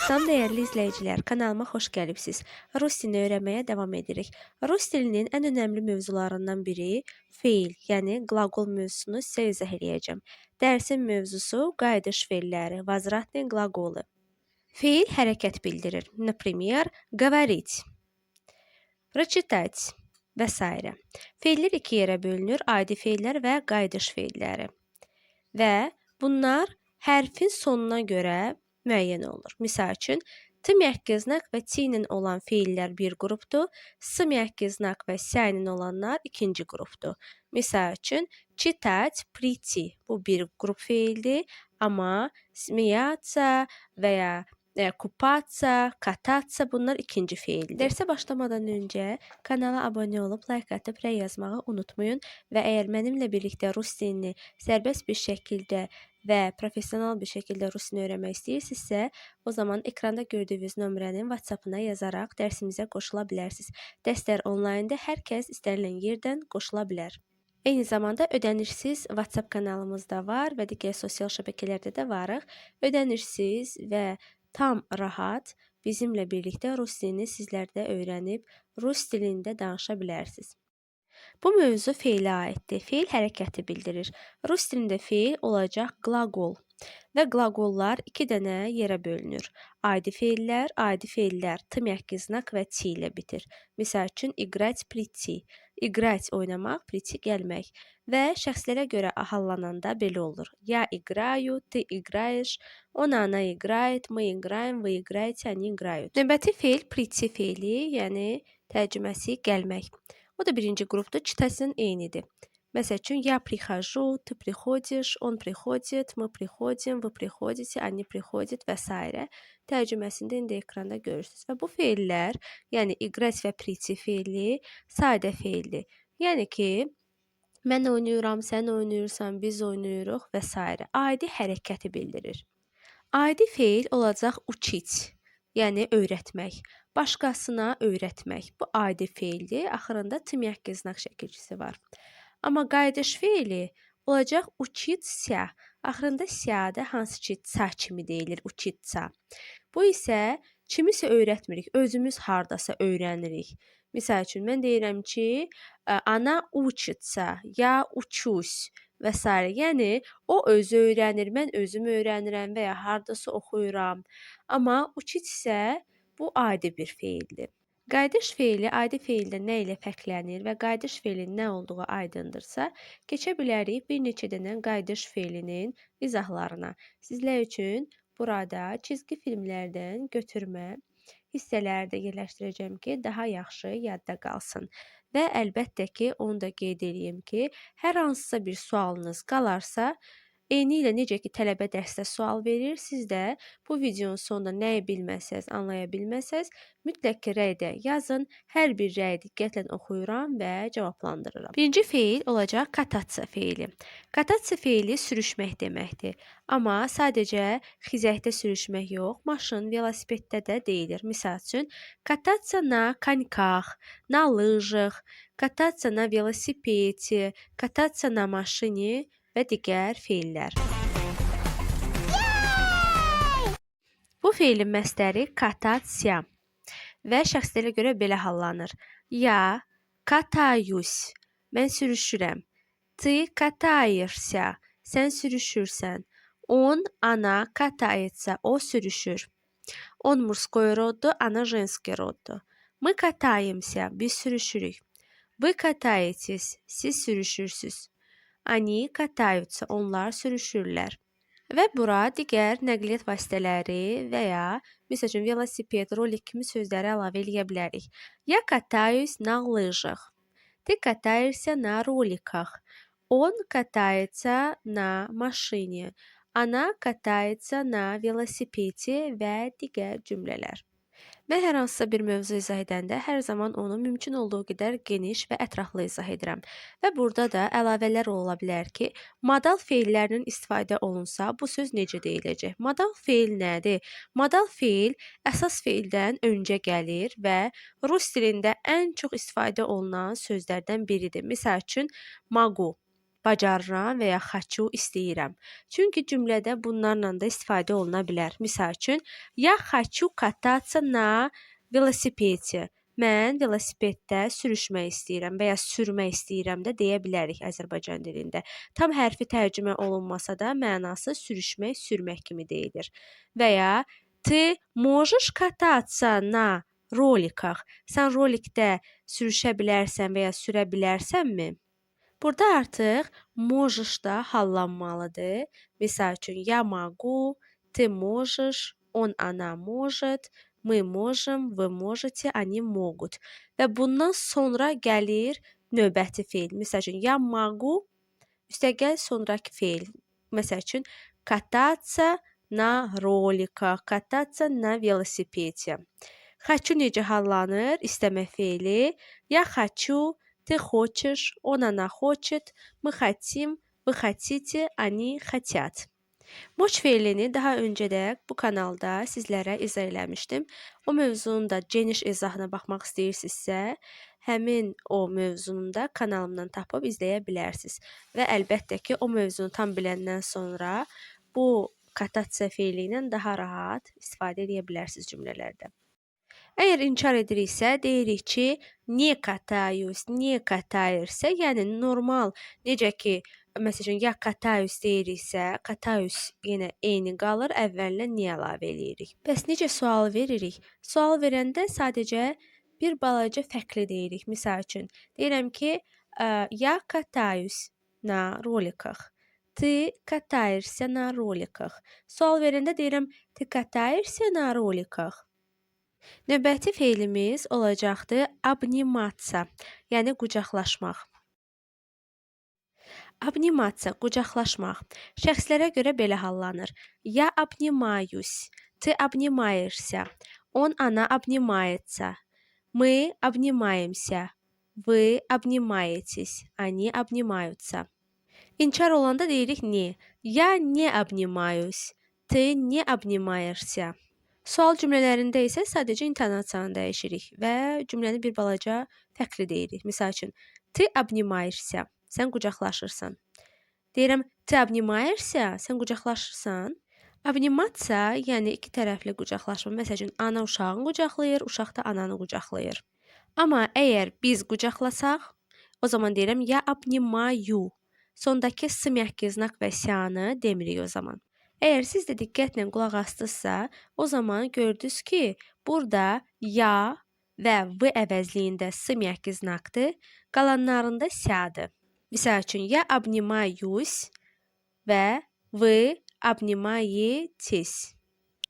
Salam dəyərli izləyicilər, kanalıma xoş gəlibsiz. Rus dilini öyrənməyə davam edirik. Rus dilinin ən önəmli mövzularından biri feil, yəni qlaqol mövzusunu sizə izah eləyəcəm. Dərsin mövzusu qayıdış feilləri, возвратные глаголы. Feil hərəkət bildirir. Например, говорить, прочитать və s. Feillər iki yerə bölünür: adi feillər və qayıdış feilləri. Və bunlar hərfin sonuna görə müəyyən olunur. Misal üçün, T mягкий znak və T ilə olan feillər bir qrupdur. S mягкий znak və S ilə olanlar ikinci qrupdur. Misal üçün, читать, прийти bu bir qrup feildir, amma смеяться və ya купаться, кататься bunlar ikinci feildir. Dərsə başlamadan öncə kanala abunə olub, like atıb, rəy yazmağı unutmayın və əgər mənimlə birlikdə rus dilini sərbəst bir şəkildə və professional bir şəkildə rus dilini öyrənmək istəyirsinizsə, o zaman ekranda gördüyünüz nömrənin WhatsApp-ına yazaraq dərsimizə qoşula bilərsiniz. Dərslər onlayndır, hər kəs istənilən yerdən qoşula bilər. Eyni zamanda ödənişsiz WhatsApp kanalımız da var və digər sosial şəbəkələrdə də varıq. Ödənişsiz və tam rahat bizimlə birlikdə rus dilini sizlər də öyrənib rus dilində danışa bilərsiniz. Bu mövzu feilə aiddir. Feil hərəkəti bildirir. Rus dilində feil olacaq qlaqol və qlaqollar iki dənə yerə bölünür. Adi feillər, adi feillər T mягкий znak və T ilə bitir. Misal üçün, играть, прийти. Играть oynamaq, прийти gəlmək və şəxslərə görə hallananda belə olur. Я играю, ты играешь, он, она играет, мы играем, вы играете, они играют. Növbəti feil прийти feili, yəni tərcüməsi gəlmək. O da birinci qrupdur, читать-lə eynidir. Məsəl üçün, я прихожу, ты приходишь, он приходит, мы приходим, вы приходите, они приходят və s. Tərcüməsini də indi ekranda görürsünüz. Və bu feillər, yəni играть və прийти feili sadə feildir. Yəni ki, mən oynayıram, sən oynayırsan, biz oynayırıq və s. Adi hərəkəti bildirir. Adi feil olacaq учить, yəni öyrətmək. Başqasına öyrətmək. Bu adi feildir. Axırında T mягкий znak şəkilçisi var. Amma qayıdış feili olacaq учиться. Axırında ся-dır, hansı ki ça kimi deyilir, учиться. Bu isə kimisə öyrətmirik, özümüz hardasa öyrənirik. Misal üçün, mən deyirəm ki, она учится, я учусь və s. Yəni, o özü öyrənir, mən özüm öyrənirəm və ya hardasa oxuyuram. Amma учить isə bu adi bir feildir. Qayıdış feili adi feildən nə ilə fərqlənir və qayıdış feilinin nə olduğu aydındırsa, keçə bilərik bir neçə dənə qayıdış feilinin izahlarına. Sizlər üçün burada cizgi filmlərdən götürmə hissələri də yerləşdirəcəm ki, daha yaxşı yadda qalsın. Və əlbəttə ki, onu da qeyd eləyim ki, hər hansısa bir sualınız qalarsa, eynilə necə ki tələbə dərsdə sual verir, siz də bu videonun sonunda nəyi bilməsəz, anlaya bilməsəz, mütləq ki rəydə yazın. Hər bir rəyi diqqətlə oxuyuram və cavablandırıram. Birinci feil olacaq кататься feili. Кататься feili sürüşmək deməkdir. Amma sadəcə xizəkdə sürüşmək yox, maşın, velosipeddə də deyilir. Misal üçün, кататься на коньках, на лыжах, кататься на велосипеде, кататься на машине və digər feillər. Bu feilin məstəri кататься və şəxslərə görə belə hallanır. Я катаюсь, mən sürüşürəm. Ты катаешься, sən sürüşürsən. Он, она катается, o sürüşür. Он мужской родду, она женский roddur. Мы катаемся, biz sürüşürük. Вы катаетесь, siz sürüşürsüz. Они катаются, onlar sürüşürlər. Və bura digər nəqliyyat vasitələri və ya, misal üçün, velosiped, rolik kimi sözləri əlavə eləyə bilərik. Я катаюсь на лыжах. Ты катаешься на роликах. Он катается на машине. Она катается на велосипеде və digər cümlələr. Mən hər hansısa bir mövzu izah edəndə hər zaman onu mümkün olduğu qədər geniş və ətraflı izah edirəm. Və burada da əlavələr ola bilər ki, modal feillərinin istifadə olunsa, bu söz necə deyiləcək? Modal feil nədir? Modal feil əsas feildən öncə gəlir və rus dilində ən çox istifadə olunan sözlərdən biridir. Misal üçün, могу. bacarıram və ya хочу istəyirəm. Çünki cümlədə bunlarla da istifadə oluna bilər. Misal üçün, я хочу кататься на велосипеде. Mən velosipeddə sürüşmək istəyirəm və ya sürmək istəyirəm də deyə bilərik Azərbaycan dilində. Tam hərfi tərcümə olunmasa da mənası sürüşmək, sürmək kimi deyilir. Və ya ты можешь кататься на rolikах? Sən rolikdə sürüşə bilərsən və ya sürə bilərsənmi? Burada artıq можешь da hallanmalıdır. Misal üçün, я могу, ты можешь, он, она может, мы можем, вы можете, они могут. Və bundan sonra gəlir növbəti feil. Misal üçün, я могу, üstəgəl sonrakı feil. Məsəl üçün, кататься на роликах, кататься на велосипеде. Хочу necə hallanır? İstəmə feili. Я хочу, ты хочешь, он, она хочет, мы хотим, вы хотите, они хотят. Moç feilini daha öncə də bu kanalda sizlərə izah eləmişdim. O mövzunun da geniş izahına baxmaq istəyirsinizsə, həmin o mövzunu da kanalımdan tapıb izləyə bilərsiniz. Və əlbəttə ki, o mövzunu tam biləndən sonra bu кататься feili ilə daha rahat istifadə edə bilərsiniz cümlələrdə. Əgər inkar ediriksə, deyirik ki, не катаюсь, не катаешься, yəni normal necə ki, məsəl üçün, я катаюсь deyiriksə, катаюсь yenə eyni qalır, əvvəlinə не əlavə eləyirik. Bəs necə sual veririk? Sual verəndə sadəcə bir balaca fərqli deyirik. Misal üçün, deyirəm ki, я катаюсь на роликах. Ты катаешься на роликах. Sual verəndə deyirəm, ты катаешься на роликах? Növbəti feilimiz olacaqdır обниматься, yəni qucaqlaşmaq. Обниматься, qucaqlaşmaq. Şəxslərə görə belə hallanır. Я обнимаюсь, ты обнимаешься, он, она обнимается, мы обнимаемся, вы обнимаетесь, они обнимаются. İnkar olanda deyirik не. Я не обнимаюсь, ты не обнимаешься. Sual cümlələrində isə sadəcə intonasiyanı dəyişirik və cümləni bir balaca fərqli deyirik. Misal üçün, ты обнимаешься, sən qucaqlaşırsan. Deyirəm, ты обнимаешься, sən qucaqlaşırsan. Обниматься, yəni iki tərəfli qucaqlaşma. Məsəl üçün, ana uşağını qucaqlayır, uşaq da ananı qucaqlayır. Amma əgər biz qucaqlasaq, o zaman deyirəm, я обнимаю. Sondakı s mягкий znak və syanı demirik o zaman. Əgər siz də diqqətlə qulaq asdınızsa, o zaman gördünüz ki, burada ya və v əvəzliyində s mягкий znakdır, qalanlarında syadır. Misal üçün, я обнимаюсь və вы обнимаетесь.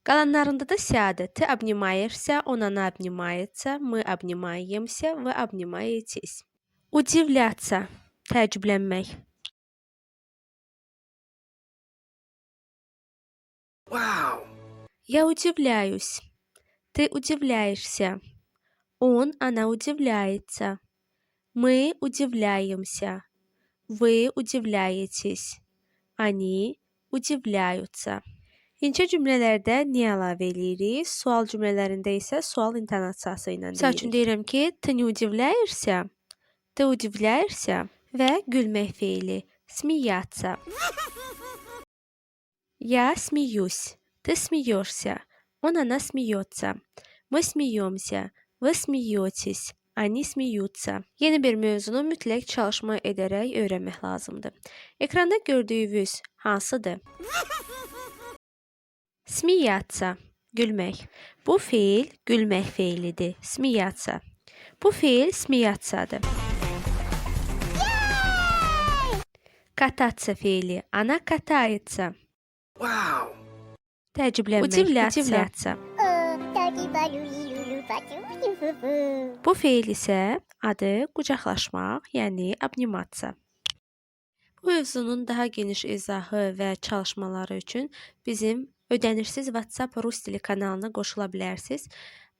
Qalanlarında da syadır. Ты обнимаешься, он, она обнимается, мы обнимаемся, вы обнимаетесь. Удивляться, təəccüblənmək. Wow! Я удивляюсь. Ты удивляешься. Он, она удивляется. Мы удивляемся. Вы удивляетесь. Они удивляются. İncə cümlələrdə niyə əlavə eləyirik? Sual cümlələrində isə sual intonasiyası ilə deyirik. Misal üçün deyirəm ki, ты не удивляешься? Ты удивляешься? Və gülmək feili. Смеяться. Я смеюсь. Ты смеешься. Он, она смеется. Мы смеемся. Вы смеетесь. Они смеются. Yeni bir mövzunu mütləq çalışma edərək öyrənmək lazımdır. Ekranda gördüyünüz hansıdır? Смеяться. Gülmək. Bu feil gülmək feilidir. Смеяться. Bu feil смеяться-dır. Кататься feili. Она катается. Wow! Təəccüblənmək. Удивляться. Bu feil isə adı qucaqlaşmaq, yəni обниматься. Bu mövzunun daha geniş izahı və çalışmaları üçün bizim ödənişsiz WhatsApp rus dili kanalına qoşula bilərsiniz.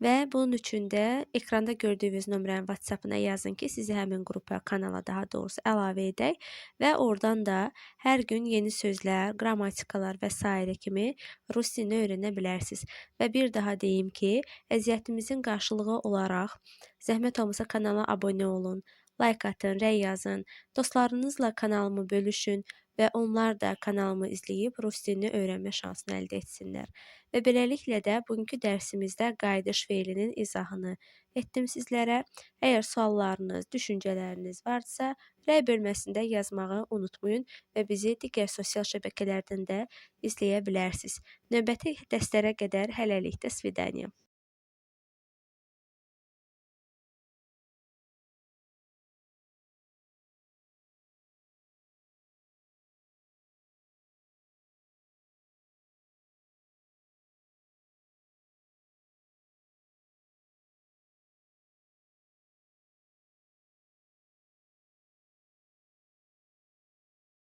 Və bunun üçün də ekranda gördüyünüz nömrənin WhatsApp-ına yazın ki, sizi həmin qrupa, kanala daha doğrusu əlavə edək və oradan da hər gün yeni sözlər, qrammatikalar və sairə kimi rus dilini öyrənə bilərsiniz. Və bir daha deyim ki, əziyyətimizin qarşılığı olaraq zəhmət olmasa kanala abunə olun, Like atın, rəy yazın, dostlarınızla kanalımı bölüşün və onlar da kanalımı izləyib rus dilini öyrənmə şansını əldə etsinlər. Və beləliklə də bugünkü dərsimizdə qayıdış feilinin izahını etdim sizlərə. Əgər suallarınız, düşüncələriniz varsa, rəy bölməsində yazmağı unutmayın və bizi digər sosial şəbəkələrdən də izləyə bilərsiniz. Növbəti dərslərə qədər hələlik də svidaniya.